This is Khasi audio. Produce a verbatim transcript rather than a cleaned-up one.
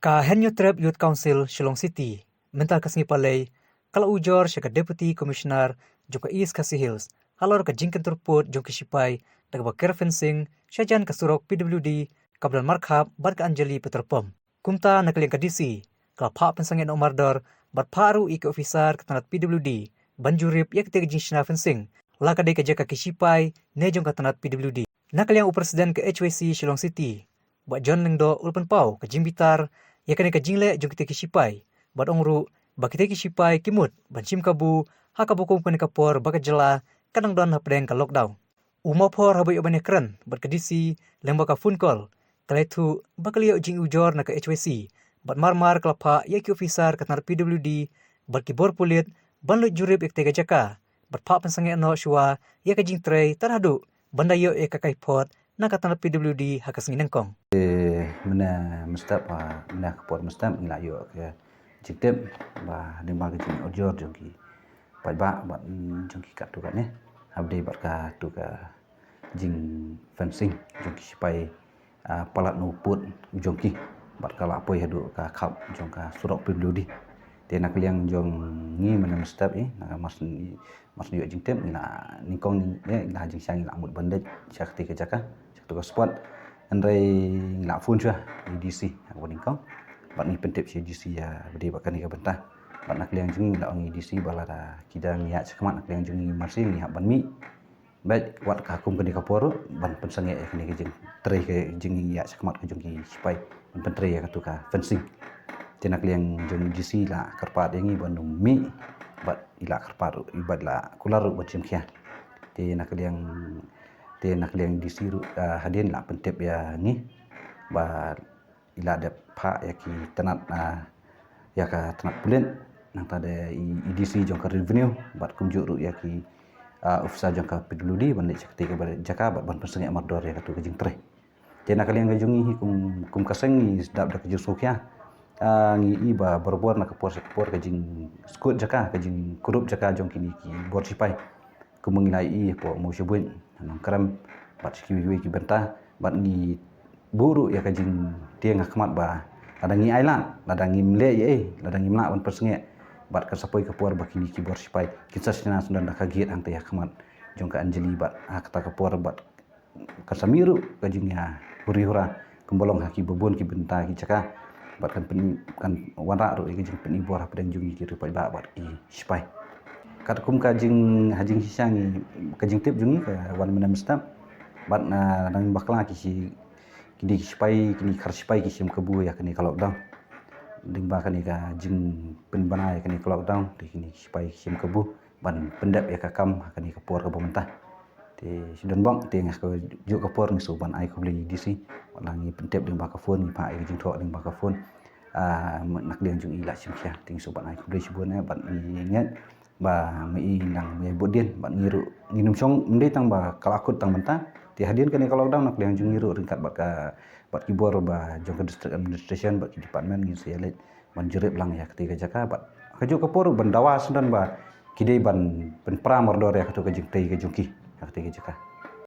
Ka Hynñiewtrep Youth Council Shillong City mynta ka sngi Palei ka la ujor sha ka Deputy Commissioner jong ka East Khasi Hills halor ka jingkyntur pud jong ki sipai da kaba ker fencing shajan ka surok P W D kaba don markhap bad ka Anjali petrol pump. Kumta na ka liang ka D C ka la phah pynsangeh noh mardor bad phah ruh ïa ki officer ka tnat P W D ban jurip ïa katei ka jingshna fencing la ka dei ka jaka ki sipai ne jong ka tnat P W D. Na ka liang u President ka H Y C Shillong City, Bah John Lyngdoh, u la pynpaw ka jingbitar ïa kane ka jingleh jong kitei ki sipai bad ong ruh ba kitei ki sipai ki mut ban shim kabu ha kaba kum kane ka por ba ka jylla ka dang don hapdeng ka lockdown. U Mawphor haba ïoh ban ïakren bad ka D C lyngba ka phone call, ka la ïathuh ba ka la ïoh jingujor na ka H Y C bad marmar ka la phah ïa ki officer ka tnat P W D bad ki bor pulit ban lut jurip ïa katei ka jaka bad phah pynsangeh noh shuwa ïa ka jingtrei tad haduh ban da ïoh ïa ka kaiphod na ka tnat P W D ha ka sngi nyngkong. Mynne mynstep, mynne ka por mynstep ngi la ïoh ka jingtip ba lyngba ka jingujor jong ki paidbah bad jong ki katto katne haba ïadei bad katu ka jingfencing jong ki sipai, ah, palat na u pud u jong ki bad ka la poi haduh ka khap jong ka surok P W D. Te na ka liang jong ngi mynne mynstep i na ka mar shu ïoh jingtip ngi la nyngkong ngi la jingshisha ngi la mut ban leit sha katei ka jaka sha katu ka spot. Hynrei ngi la phone shuwa ïa i D C ha kaba nyngkong bad ngi pyntip sha i D C ïa ba dei bad kane ka bynta. Bad na ka liang jong ngi ngi la ong ïa i D C ba lada ki dang ïaid shakhmat na ka liang jong ngi mar shu ngi hap ban mih. Bad wat ka kum kane ka por ruh ban pynsangeh ïa kane ka jingtrei ka jingïaid shakhmat ka jong ki sipai ban pyntrei ïa katu ka fencing. Te na ka liang jong i D C i la kyrpad ïa ngi ban ym mih bad i la kyrpad ruh i bad la kular ruh ban shim khia. Te na ka liang te na ka liang i D C ruh, ah, hadien i la pyntip ïa ngi ba i la dep phah ïa ki tnat, ah, ïa ka tnat pulit nangta de i, i D C jong ka revenue bad kumjuh ruh ïa ki, ah, officer jong ka P W D ban leit sha katei ka jaka bad ban pynsangeh mardor ïa katu ka jingtrei. Te na ka liang ka jong ngi hi kum, kum ka seng ngi sdang da ka jingsngewkhia. Ah, ngi i ba barabor na ka por sha ka por ka jingskud jaka ka jingkurup jaka jong kine ki bor sipai. Kumba ngi la i hapoh Mawshynrut, Nongkrem bad sha kiwei kiwei ki bynta bad ngi buh ruh ïa ka jingtieng ha khmat ba lada ngi ailad, lada ngim leh ei ei, lada ngim lah ban pynsangeh bad kan sa poi ka por ba kine ki bor sipai kin sa shna sdang da ka gate hangta ha khmat jong ka Anjali bad ha kata ka por bad kan sa mih ruh ka jingïa huri hura kumba long ha kiba bun ki bynta ki jaka bad kan pyn, kan wanrah ruh ïa ka jingpynibor hapdeng jong ki riewpaidbah bad ki sipai. Katkum ka jing, ha jingshisha ngi ka jingtip jong ngi ka wan mynne mynstep bad, ah, dang bakla ki shi, kine ki sipai, kine ki khar sipai ki shim kabu ïa kane ka lockdown. Lyngba kane ka jingpynbna ïa kane ka lockdown te kine ki sipai ki shim kabu ban pyndep ïa ka kam ha kane ka por kaba mynta. Te shu don bok te nga kajuh ka por ngi shu ban ai khublei i D C. Wat la ngi pyntip lyngba ka phone ngi phah ïa ka jingthoh lyngba ka phone. Ah, na ka liang jong i la shim khia te ngi shu ban ai khublei shibun eh bad ngi ngeit ba ma i nang ma i bud dien bad ngi ruh ngin ym shong ym dei tang ba ka la kut tang mynta. Te hadien kane ka lockdown na ka liang jong ngi ruh ryngkat bad ka, bad ki bor ba jong ka district administration bad ki department ngin sa ïa leit ban jurip lang ïa katei ka jaka bad kajuh ka por ban dawa sdang ba ki dei ban pynpra mardor ïa katu ka jingtei ka jong ki ïa katei ka jaka.